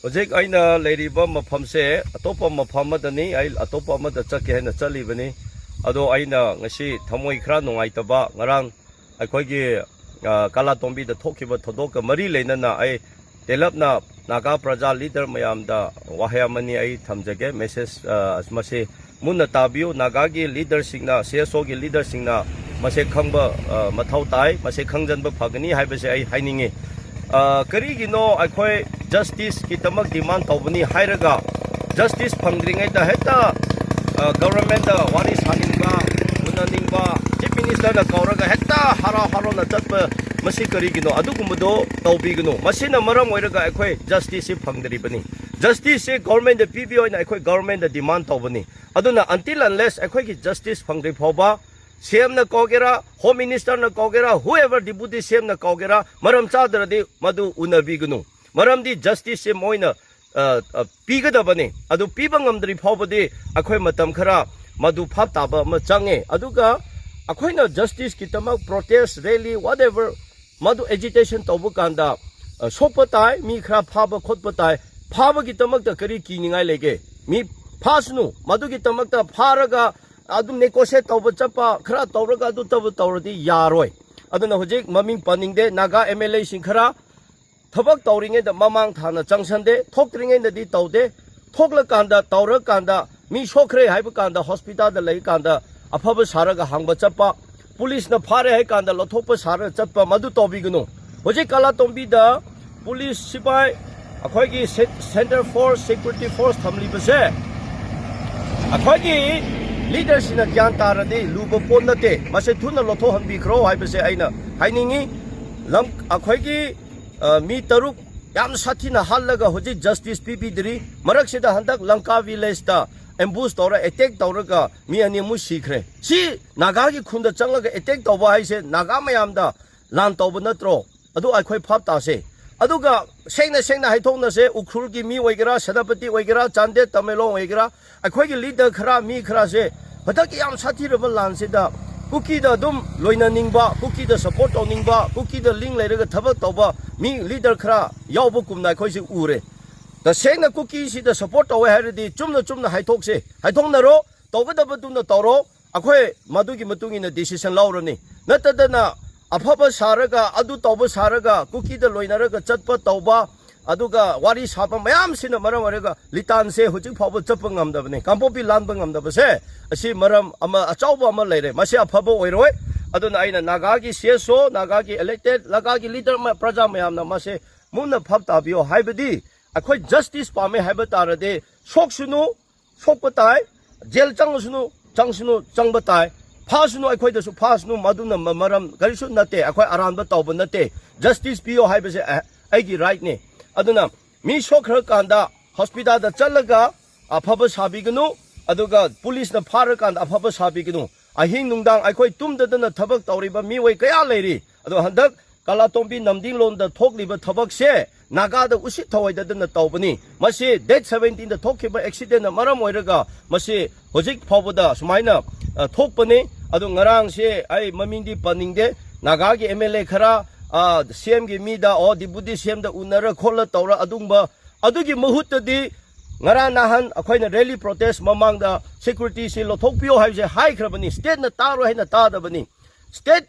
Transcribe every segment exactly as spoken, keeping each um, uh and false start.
ꯍꯧꯖꯤꯛ ꯑꯩꯅ ꯂꯩꯔꯤꯕ ꯃꯐꯝꯁꯦ ꯑꯇꯣꯞꯄ ꯃꯐꯝ ꯑꯃꯗꯅꯤ꯫ ꯑꯩ ꯑꯇꯣꯞꯄ ꯑꯃꯗ ꯆꯠꯀꯦ ꯍꯥꯏꯅ ꯆꯠꯂꯤꯕꯅꯤ꯫ ꯑꯗꯣ ꯑꯩꯅ ꯉꯁꯤ ꯊꯃꯣꯏ ꯈꯔ ꯅꯨꯡꯉꯥꯏꯇꯕ, ꯉꯔꯥꯡ ꯑꯩꯈꯣꯏꯒꯤ, ꯑ, ꯀꯥꯂꯥꯇꯣꯝꯕꯤꯗ ꯊꯣꯛꯈꯤꯕ ꯊꯧꯗꯣꯛꯀ ꯃꯔꯤ ꯂꯩꯅꯅ ꯑꯩ ꯇꯦꯜꯂꯞꯅ ꯅꯥꯒꯥ ꯄ꯭ꯔꯖꯥ ꯂꯤꯗꯔ ꯃꯌꯥꯝꯗ ꯋꯥꯍꯩ ꯑꯃꯅꯤ ꯑꯩ ꯊꯝꯖꯒꯦ꯫ ꯃꯦꯁꯦꯖ, ꯑ, ꯃꯁꯤ ꯃꯨꯟꯅ ꯇꯥꯕꯤꯌꯨ꯫ ꯅꯥꯒꯥꯒꯤ ꯂꯤꯗꯔꯁꯤꯡꯅ, ꯁꯤ ꯑꯦꯁ ꯑꯣꯒꯤ ꯂꯤꯗꯔꯁꯤꯡꯅ ꯃꯁꯤ ꯈꯪꯕ, ꯑ, ꯃꯊꯧ ꯇꯥꯏ, ꯃꯁꯤ ꯈꯪꯖꯟꯕ ꯐꯒꯅꯤ ꯍꯥꯏꯕꯁꯦ ꯑꯩ ꯍꯥꯏꯅꯤꯡꯉꯤ꯫ ꯑ, ꯀꯔꯤꯒꯤꯅꯣ ꯑꯩꯈꯣꯏ ꯖꯁꯇꯤꯁꯀꯤꯗꯃꯛ ꯗꯤꯃꯥꯟ ꯇꯧꯕꯅꯤ ꯍꯥꯏꯔꯒ ꯖꯁꯇꯤꯁ ꯐꯪꯗ꯭ꯔꯤꯉꯩꯗ ꯍꯦꯛꯇ, ꯑ, ꯒꯚꯔꯟꯃꯦꯟꯗ ꯋꯥꯔꯤ ꯁꯥꯅꯤꯡꯕ, ꯎꯅꯅꯤꯡꯕ, ꯆꯤꯐ ꯃꯤꯅꯤꯁꯇꯔꯅ ꯀꯧꯔꯒ ꯍꯦꯛꯇ ꯍꯔꯥꯎ ꯍꯔꯥꯎꯅ ꯆꯠꯄ, ꯃꯁꯤ ꯀꯔꯤꯒꯤꯅꯣ? ꯑꯗꯨꯒꯨꯝꯕꯗꯣ ꯇꯧꯕꯤꯒꯅꯨ꯫ ꯃꯁꯤꯅ ꯃꯔꯝ ꯑꯣꯏꯔꯒ ꯑꯩꯈꯣꯏ ꯖꯁꯇꯤꯁꯁꯤ ꯐꯪꯗ꯭ꯔꯤꯕꯅꯤ꯫ ꯖꯁꯇꯤꯁꯁꯤ ꯒꯚꯔꯟꯃꯦꯟꯗ ꯄꯤꯕꯤꯌꯣ ꯍꯥꯏꯅ ꯑꯩꯈꯣꯏ ꯒꯚꯔꯟꯃꯦꯟꯗ ꯗꯤꯃꯥꯟ ꯇꯧꯕꯅꯤ꯫ ꯑꯗꯨꯅ until unless ꯑꯩꯈꯣꯏꯒꯤ ꯖꯁꯇꯤꯁ ꯐꯪꯗ꯭ꯔꯤ ꯐꯥꯎꯕ ꯁꯤ ꯑꯦꯝꯅ ꯀꯧꯒꯦꯔꯥ, ꯍꯣꯝ ꯃꯤꯅꯤꯁꯇꯔꯅ ꯀꯧꯒꯦꯔꯥ, whoever deputy ꯁꯤ ꯑꯦꯝꯅ ꯀꯧꯒꯦꯔꯥ, ꯃꯔꯝ ꯆꯥꯗ꯭ꯔꯗꯤ ꯃꯗꯨ ꯎꯅꯕꯤꯒꯅꯨ꯫ ꯃꯔꯝꯗꯤ ꯖꯁꯇꯤꯁꯁꯦ ꯃꯣꯏꯅ, ꯑ, ꯑ, ꯄꯤꯒꯗꯕꯅꯤ꯫ ꯑꯗꯨ ꯄꯤꯕ ꯉꯝꯗ꯭ꯔꯤ ꯐꯥꯎꯕꯗꯤ ꯑꯩꯈꯣꯏ ꯃꯇꯝ ꯈꯔ ꯃꯗꯨ ꯚꯥꯞ ꯇꯥꯕ ꯑꯃ ꯆꯪꯉꯦ꯫ ꯑꯗꯨꯒ ꯑꯩꯈꯣꯏꯅ ꯖꯁꯇꯤꯁꯀꯤꯗꯃꯛ ꯄ꯭ꯔꯣꯇꯦꯁ, ꯔꯦꯂꯤ, whatever, ꯃꯗꯨ ꯑꯦꯖꯤꯇꯦꯁꯟ ꯇꯧꯕ ꯀꯥꯟꯗ, ꯑ, ꯁꯣꯛꯄ ꯇꯥꯏ, ꯃꯤ ꯈꯔ ꯐꯥꯕ ꯈꯣꯠꯄ ꯇꯥꯏ꯫ ꯐꯥꯕꯒꯤꯗꯃꯛꯇ ꯀꯔꯤ ꯀꯤꯅꯤꯡꯉꯥꯏ ꯂꯩꯒꯦ? ꯃꯤ ꯐꯥꯁꯅꯨ, ꯃꯗꯨꯒꯤꯗꯃꯛꯇ ꯐꯥꯔꯒ ꯑꯗꯨꯝ ꯅꯦꯒꯣꯁꯤꯌꯦꯠ ꯇꯧꯕ ꯆꯠꯄ, ꯈꯔ ꯇꯧꯔꯒ ꯑꯗꯨ ꯇꯧꯕ ꯇꯧꯔꯗꯤ ꯌꯥꯔꯣꯏ꯫ ꯑꯗꯨꯅ ꯍꯧꯖꯤꯛ ꯃꯃꯤꯡ ꯄꯟꯅꯤꯡꯗꯦ, ꯅꯥꯒꯥ ꯑꯦꯝ ꯑꯦꯜ ꯑꯦꯁꯤꯡ ꯈꯔ ꯊꯕꯛ ꯇꯧꯔꯤꯉꯩꯗ ꯃꯃꯥꯡ ꯊꯥꯅ ꯆꯪꯁꯟꯗꯦ, ꯊꯣꯛꯇ꯭ꯔꯤꯉꯩꯗꯗꯤ ꯇꯧꯗꯦ, ꯊꯣꯛꯂꯀꯥꯟꯗ, ꯇꯧꯔꯀꯥꯟꯗ, ꯃꯤ ꯁꯣꯛꯈ꯭ꯔꯦ ꯍꯥꯏꯕ ꯀꯥꯟꯗ ꯍꯣꯁꯄꯤꯇꯥꯜꯗ ꯂꯩꯀꯥꯟꯗ ꯑꯐꯕ ꯁꯥꯔꯒ ꯍꯥꯡꯕ ꯆꯠꯄ, ꯄꯨꯂꯤꯁꯅ ꯐꯥꯔꯦ ꯍꯥꯏ ꯀꯥꯟꯗ ꯂꯧꯊꯣꯛꯄ ꯁꯥꯔꯒ ꯆꯠꯄ, ꯃꯗꯨ ꯇꯧꯕꯤꯒꯅꯨ꯫ ꯍꯧꯖꯤꯛ ꯀꯥꯂꯥꯇꯣꯝꯕꯤꯗ ꯄꯨꯂꯤꯁ ꯁꯤꯄꯥꯏ, ꯑꯩꯈꯣꯏꯒꯤ ꯁꯦ-, ꯁꯦꯟꯇꯔ ꯐꯣꯔꯁ, ꯁꯦꯀ꯭ꯌꯨꯔꯤꯇꯤ ꯐꯣꯔꯁ ꯊꯝꯂꯤꯕꯁꯦ ꯑꯩꯈꯣꯏꯒꯤ ꯂꯤꯗꯔꯁꯤꯡꯅ ꯒ꯭ꯌꯥꯟ ꯇꯥꯔꯗꯤ ꯂꯨꯕ ꯄꯣꯠ ꯅꯠꯇꯦ꯫ ꯃꯁꯦ ꯊꯨꯅ ꯂꯧꯊꯣꯛꯍꯟꯕꯤꯈ꯭ꯔꯣ ꯍꯥꯏꯕꯁꯦ ꯑꯩꯅ ꯍꯥꯏꯅꯤꯡꯉꯤ꯫ ꯂꯝ-, ꯑꯩꯈꯣꯏꯒꯤ, ꯑ, ꯃꯤ ꯇꯔꯨꯛ ꯌꯥꯝ ꯁꯥꯊꯤꯅ ꯍꯥꯠꯂꯒ ꯍꯧꯖꯤꯛ ꯖꯁꯇꯤꯁ ꯄꯤꯕꯤꯗ꯭ꯔꯤ꯫ ꯃꯔꯛꯁꯤꯗ ꯍꯟꯗꯛ ꯂꯪꯀꯥ ꯚꯤꯂꯦꯖꯇ ꯑꯦꯝꯕꯨꯁ ꯇꯧꯔ ꯑꯦꯇꯦꯛ ꯇꯧꯔꯒ ꯃꯤ ꯑꯅꯤ ꯑꯃꯨꯛ ꯁꯤꯈ꯭ꯔꯦ꯫ ꯁꯤ ꯅꯥꯒꯥꯒꯤ ꯈꯨꯟꯗ ꯆꯪꯂꯒ ꯑꯦꯇꯦꯛ ꯇꯧꯕ ꯍꯥꯏꯁꯦ ꯅꯥꯒꯥ ꯃꯌꯥꯝꯗ ꯂꯥꯟ ꯇꯧꯕ ꯅꯠꯇ꯭ꯔꯣ? ꯑꯗꯨ ꯑꯩꯈꯣꯏ ꯚꯥꯞ ꯇꯥꯁꯦ꯫ ꯑꯗꯨꯒ ꯁꯦꯡꯅ ꯁꯦꯡꯅ ꯍꯥꯏꯊꯣꯛꯅꯁꯦ, ꯎꯈ꯭ꯔꯨꯜꯒꯤ ꯃꯤ ꯑꯣꯏꯒꯦꯔꯥ, ꯁꯦꯅꯥꯄꯇꯤ ꯑꯣꯏꯒꯦꯔꯥ, ꯆꯥꯟꯗꯦꯜ, ꯇꯃꯦꯡꯂꯣꯡ ꯑꯣꯏꯒꯦꯔꯥ, ꯑꯩꯈꯣꯏꯒꯤ ꯂꯤꯗꯔ ꯈꯔ, ꯃꯤ ꯈꯔꯁꯦ ꯍꯟꯗꯛꯀꯤ ꯌꯥꯝ ꯁꯥꯊꯤꯔꯕ ꯂꯥꯟꯁꯤꯗ ꯀꯨꯀꯤꯗ ꯑꯗꯨꯝ ꯂꯣꯏꯅꯅꯤꯡꯕ, ꯀꯨꯀꯤꯗ ꯁꯞꯄꯣꯔꯠ ꯇꯧꯅꯤꯡꯕ, ꯀꯨꯀꯤꯗ ꯂꯤꯡ ꯂꯩꯔꯒ ꯊꯕꯛ ꯇꯧꯕ ꯃꯤ ꯂꯤꯗꯔ ꯈꯔ ꯌꯥꯎꯕꯒꯨꯝꯅ ꯑꯩꯈꯣꯏꯁꯦ ꯎꯔꯦ꯫ ꯇꯁꯦꯡꯅ ꯀꯨꯀꯤꯁꯤꯗ ꯁꯞꯄꯣꯔꯠ ꯇꯧꯋꯦ ꯍꯥꯏꯔꯗꯤ ꯆꯨꯝꯅ ꯆꯨꯝꯅ ꯍꯥꯏꯊꯣꯛꯁꯦ, ꯍꯥꯏꯊꯣꯛꯅꯔꯣ, ꯇꯧꯒꯗꯕꯗꯨꯅ ꯇꯧꯔꯣ, ꯑꯩꯈꯣꯏ ꯃꯗꯨꯒꯤ ꯃꯇꯨꯡ ꯏꯟꯅ ꯗꯤꯁꯤꯖꯟ ꯂꯧꯔꯅꯤ꯫ ꯅꯠꯇꯗꯅ ꯑꯐꯕ ꯁꯥꯔꯒ, ꯑꯗꯨ ꯇꯧꯕ ꯁꯥꯔꯒ, ꯀꯨꯀꯤꯗ ꯂꯣꯏꯅꯔꯒ ꯆꯠꯄ ꯇꯧꯕ, ꯑꯗꯨꯒ ꯋꯥꯔꯤ ꯁꯥꯕ ꯃꯌꯥꯝꯁꯤꯅ ꯃꯔꯝ ꯑꯣꯏꯔꯒ ꯂꯤꯇꯥꯟꯁꯦ ꯍꯧꯖꯤꯛ ꯐꯥꯎꯕ ꯆꯠꯄ ꯉꯝꯗꯕꯅꯤ꯫ ꯀꯥꯡꯄꯣꯛꯄꯤ ꯂꯥꯟꯕ ꯉꯝꯗꯕꯁꯦ ꯑꯁꯤ ꯃꯔꯝ ꯑꯃ ꯑꯆꯧꯕ ꯑꯃ ꯂꯩꯔꯦ꯫ ꯃꯁꯤ ꯑꯐꯕ ꯑꯣꯏꯔꯣꯏ꯫ ꯑꯗꯨꯅ ꯑꯩꯅ ꯅꯥꯒꯥꯒꯤ ꯁꯤ ꯑꯦꯁ ꯑꯣ, ꯅꯥꯒꯥꯒꯤ ꯏꯂꯦꯛꯇꯦꯗ, ꯅꯥꯒꯥꯒꯤ ꯂꯤꯗꯔ, ꯄ꯭ꯔꯖꯥ ꯃꯌꯥꯝꯅ ꯃꯁꯦ ꯃꯨꯟꯅ ꯚꯥꯞ ꯇꯥꯕꯤꯌꯣ꯫ ꯍꯥꯏꯕꯗꯤ ꯑꯩꯈꯣꯏ ꯖꯁꯇꯤꯁ ꯄꯥꯝꯃꯦ ꯍꯥꯏꯕ ꯇꯥꯔꯗꯤ ꯁꯣꯛꯁꯅꯨ, ꯁꯣꯛꯄ ꯇꯥꯏ, ꯖꯦꯜ ꯆꯪꯉꯁꯅꯨ, ꯆꯪꯁꯅꯨ, ꯆꯪꯕ ꯇꯥꯏ, ꯐꯥꯁꯅꯨ, ꯑꯩꯈꯣꯏꯗꯁꯨ ꯐꯥꯁꯅꯨ, ꯃꯗꯨꯅ ꯃ-, ꯃꯔꯝ ꯀꯔꯤꯁꯨ ꯅꯠꯇꯦ꯫ ꯑꯩꯈꯣꯏ ꯑꯔꯥꯟꯕ ꯇꯧꯕ ꯅꯠꯇꯦ꯫ ꯖꯁꯇꯤꯁ ꯄꯤꯌꯣ ꯍꯥꯏꯕꯁꯦ ꯑ-, ꯑꯩꯒꯤ ꯔꯥꯏꯠꯅꯤ꯫ ꯑꯗꯨꯅ ꯃꯤ ꯁꯣꯛꯈ꯭ꯔꯀꯥꯟꯗ ꯍꯣꯁꯄꯤꯇꯥꯜꯗ ꯆꯠꯂꯒ ꯑꯐꯕ ꯁꯥꯕꯤꯒꯅꯨ, ꯑꯗꯨꯒ ꯄꯨꯂꯤꯁꯅ ꯐꯥꯔꯀꯥꯟꯗ ꯑꯐꯕ ꯁꯥꯕꯤꯒꯅꯨ꯫ ꯑꯍꯤꯡ ꯅꯨꯡꯗꯥꯡ ꯑꯩꯈꯣꯏ ꯇꯨꯝꯗꯗꯅ ꯊꯕꯛ ꯇꯧꯔꯤꯕ ꯃꯤꯑꯣꯏ ꯀꯌꯥ ꯂꯩꯔꯤ꯫ ꯑꯗꯣ ꯍꯟꯗꯛ ꯀꯂꯥꯇꯣꯝꯕꯤ ꯅꯝꯗꯤꯡꯂꯣꯟꯗ ꯊꯣꯛꯂꯤꯕ ꯊꯕꯛꯁꯦ ꯅꯥꯒꯥꯗ ꯎꯁꯤꯠ ꯊꯑꯣꯏꯗꯗꯅ ꯇꯧꯕꯅꯤ꯫ ꯃꯁꯤ ꯗꯦꯠ ꯁꯕꯦꯟꯇꯤꯟꯗ ꯊꯣꯛꯈꯤꯕ ꯑꯦꯛꯁꯤꯗꯦꯟꯅ ꯃꯔꯝ ꯑꯣꯏꯔꯒ ꯃꯁꯤ ꯍꯧꯖꯤꯛ ꯐꯥꯎꯕꯗ ꯁꯨꯃꯥꯏꯅ, ꯑ, ꯊꯣꯛꯄꯅꯤ꯫ ꯑꯗꯨ ꯉꯔꯥꯡꯁꯦ ꯑꯩ ꯃꯃꯤꯡꯗꯤ ꯄꯟꯅꯤꯡꯗꯦ, ꯅꯥꯒꯥꯒꯤ ꯑꯦꯝ ꯑꯦꯜ ꯑꯦ ꯈꯔ, ꯑ, ꯁꯤ ꯑꯦꯝꯒꯤ ꯃꯤꯗ, ꯑꯣ, ꯗꯤꯄꯨꯇꯤ ꯁꯤ ꯑꯦꯝꯗ ꯎꯅꯔ ꯈꯣꯠꯂ ꯇꯧꯔ ꯑꯗꯨꯒꯨꯝꯕ, ꯑꯗꯨꯒꯤ ꯃꯍꯨꯠꯇꯗꯤ ꯉꯔꯥꯡ ꯅꯍꯥꯟ ꯑꯩꯈꯣꯏꯅ ꯔꯦꯂꯤ ꯄ꯭ꯔꯣꯇꯦꯁ ꯃꯃꯥꯡꯗ ꯁꯦꯀ꯭ꯌꯨꯔꯤꯇꯤꯁꯤ ꯂꯧꯊꯣꯛꯄꯤꯌꯣ ꯍꯥꯏꯕꯁꯦ ꯍꯥꯏꯈ꯭ꯔꯕꯅꯤ꯫ ꯁ꯭ꯇꯦꯠꯅ ꯇꯥꯔꯣꯏ ꯍꯥꯏꯅ ꯇꯥꯗꯕꯅꯤ꯫ ꯁ꯭ꯇꯦꯠ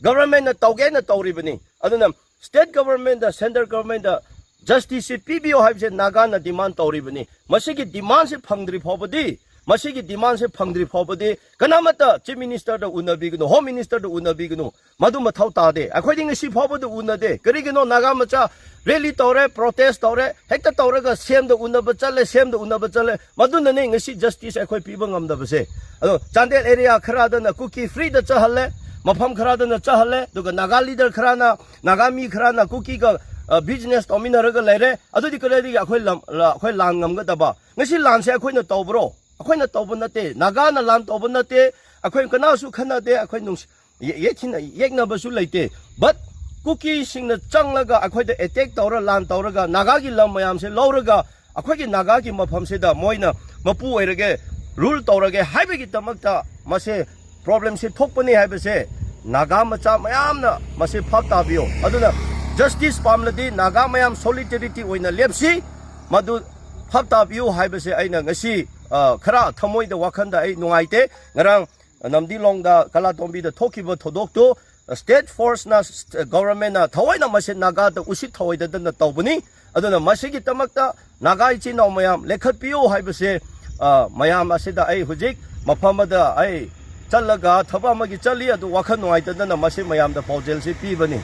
ꯒꯚꯔꯟꯃꯦꯟꯠꯅ ꯇꯧꯒꯦꯅ ꯇꯧꯔꯤꯕꯅꯤ꯫ ꯑꯗꯨꯅ ꯁ꯭ꯇꯦꯠ ꯒꯚꯔꯟꯃꯦꯟꯠꯇ, ꯁꯦꯟꯇ꯭ꯔꯦꯜ ꯒꯚꯔꯟꯃꯦꯟꯠꯇ ꯖꯁꯇꯤꯁꯁꯤ ꯄꯤꯕꯤꯌꯣ ꯍꯥꯏꯕꯁꯦ ꯅꯥꯒꯥꯅ ꯗꯤꯃꯥꯟ ꯇꯧꯔꯤꯕꯅꯤ꯫ ꯃꯁꯤꯒꯤ ꯗꯤꯃꯥꯟꯁꯤ ꯐꯪꯗ꯭ꯔꯤ ꯐꯥꯎꯕꯗꯤ, ꯃꯁꯤꯒꯤ ꯗꯤꯃꯥꯟꯁꯤ ꯐꯪꯗ꯭ꯔꯤ ꯐꯥꯎꯕꯗꯤ ꯀꯅꯥꯃꯠꯇ ꯆꯤꯐ ꯃꯤꯅꯤꯁꯇꯔꯗ ꯎꯅꯕꯤꯒꯅꯨ, ꯍꯣꯝ ꯃꯤꯅꯤꯁꯇꯔꯗ ꯎꯅꯕꯤꯒꯅꯨ꯫ ꯃꯗꯨ ꯃꯊꯧ ꯇꯥꯗꯦ꯫ ꯑꯩꯈꯣꯏꯗꯤ ꯉꯁꯤ ꯐꯥꯎꯕꯗ ꯎꯅꯗꯦ꯫ ꯀꯔꯤꯒꯤꯅꯣ? ꯅꯥꯒꯥ ꯃꯆꯥ ꯔꯦꯂꯤ ꯇꯧꯔꯦ, ꯄ꯭ꯔꯣꯇꯦꯁ ꯇꯧꯔꯦ, ꯍꯦꯛꯇ ꯇꯧꯔꯒ ꯁꯤ ꯑꯦꯝꯗ ꯎꯅꯕ ꯆꯠꯂꯦ, ꯁꯤ ꯑꯦꯝꯗ ꯎꯅꯕ ꯆꯠꯂꯦ꯫ ꯃꯗꯨꯅꯅꯦ ꯉꯁꯤ ꯖꯁꯇꯤꯁ ꯑꯩꯈꯣꯏ ꯄꯤꯕ ꯉꯝꯗꯕꯁꯦ꯫ ꯑꯗꯣ ꯆꯥꯟꯗꯦꯜ ꯑꯦꯔꯤꯌꯥ ꯈꯔꯗꯅ ꯀꯨꯀꯤ ꯐ꯭ꯔꯤꯗ ꯆꯠꯍꯜꯂꯦ, ꯃꯐꯝ ꯈꯔꯗꯅ ꯆꯠꯍꯜꯂꯦ, ꯑꯗꯨꯒ ꯅꯥꯒꯥ ꯂꯤꯗꯔ ꯈꯔꯅ, ꯅꯥꯒꯥ ꯃꯤ ꯈꯔꯅ ꯀꯨꯀꯤꯒ, ꯑ, ꯕꯤꯖꯤꯅꯦꯁ ꯇꯧꯃꯤꯟꯅꯔꯒ ꯂꯩꯔꯦ꯫ ꯑꯗꯨꯗꯤ ꯀꯗꯥꯏꯗꯒꯤ ꯑꯩꯈꯣꯏ ꯂꯝ, ꯑꯩꯈꯣꯏ ꯂꯥꯟ ꯉꯝꯒꯗꯕ? ꯉꯁꯤ ꯂꯥꯟꯁꯦ ꯑꯩꯈꯣꯏꯅ ꯇꯧꯕ꯭ꯔꯣ? ꯑꯩꯈꯣꯏꯅ ꯇꯧꯕ ꯅꯠꯇꯦ, ꯅꯥꯒꯥꯅ ꯂꯥꯟ ꯇꯧꯕ ꯅꯠꯇꯦ, ꯑꯩꯈꯣꯏ ꯀꯅꯥꯁꯨ ꯈꯟꯅꯗꯦ, ꯑꯩꯈꯣꯏ ꯅꯨꯡꯁꯤ-, ꯌꯦ-, ꯌꯦꯠꯈꯤꯅ-, ꯌꯦꯛꯅꯕꯁꯨ ꯂꯩꯇꯦ꯫ But ꯀꯨꯀꯤꯁꯤꯡꯅ ꯆꯪꯂꯒ ꯑꯩꯈꯣꯏꯗ ꯑꯦꯇꯦꯛ ꯇꯧꯔ, ꯂꯥꯟ ꯇꯧꯔꯒ, ꯅꯥꯒꯥꯒꯤ ꯂꯝ ꯃꯌꯥꯝꯁꯦ ꯂꯧꯔꯒ, ꯑꯩꯈꯣꯏꯒꯤ ꯅꯥꯒꯥꯒꯤ ꯃꯐꯝꯁꯤꯗ ꯃꯣꯏꯅ ꯃꯄꯨ ꯑꯣꯏꯔꯒꯦ, ꯔꯨꯜ ꯇꯧꯔꯒꯦ ꯍꯥꯏꯕꯒꯤꯗꯃꯛꯇ ꯃꯁꯦ ꯄ꯭ꯔꯣꯕ꯭ꯂꯦꯝꯁꯦ ꯊꯣꯛꯄꯅꯤ ꯍꯥꯏꯕꯁꯦ ꯅꯥꯒꯥ ꯃꯆꯥ ꯃꯌꯥꯝꯅ ꯃꯁꯦ ꯚꯥꯞ ꯇꯥꯕꯤꯌꯣ꯫ ꯑꯗꯨꯅ ꯖꯁꯇꯤꯁ ꯄꯥꯝꯂꯗꯤ ꯅꯥꯒꯥ ꯃꯌꯥꯝ ꯁꯣꯂꯤꯗꯦꯔꯤꯇꯤ ꯑꯣꯏꯅ ꯂꯦꯞꯁꯤ꯫ ꯃꯗꯨ ꯍꯞꯇꯥ ꯄꯤꯌꯨ ꯍꯥꯏꯕꯁꯦ ꯑꯩꯅ ꯉꯁꯤ, ꯑ, ꯈꯔ ꯊꯃꯣꯏꯗ, ꯋꯥꯈꯜꯗ ꯑꯩ ꯅꯨꯡꯉꯥꯏꯇꯦ꯫ ꯉꯔꯥꯡ ꯅꯝꯗꯤꯂꯣꯡꯗ, ꯀꯂꯥꯇꯣꯝꯕꯤꯗ ꯊꯣꯛꯈꯤꯕ ꯊꯧꯗꯣꯛꯇꯨ state force ꯅ, ꯁ꯭ꯇ-, government ꯅ ꯊꯑꯣꯏꯅ ꯃꯁꯤ ꯅꯥꯒꯥꯗ ꯎꯁꯤꯠ ꯊꯑꯣꯏꯗꯗꯅ ꯇꯧꯕꯅꯤ꯫ ꯑꯗꯨꯅ ꯃꯁꯤꯒꯤꯗꯃꯛꯇ ꯅꯥꯒꯥ ꯏꯆꯤꯟ ꯏꯅꯥꯎ ꯃꯌꯥꯝ ꯂꯦꯞꯈꯠꯄꯤꯌꯨ ꯍꯥꯏꯕꯁꯦ, ꯑ, ꯃꯌꯥꯝ ꯑꯁꯤꯗ ꯑꯩ ꯍꯧꯖꯤꯛ ꯃꯐꯝ ꯑꯃꯗ ꯑꯩ ꯆꯠꯂꯒ ꯊꯕꯛ ꯑꯃꯒꯤ ꯆꯠꯂꯤ, ꯑꯗꯨ ꯋꯥꯈꯜ ꯅꯨꯡꯉꯥꯏꯇꯗꯅ ꯃꯁꯤ ꯃꯌꯥꯝꯗ ꯄꯥꯎꯖꯦꯜꯁꯤ ꯄꯤꯕꯅꯤ꯫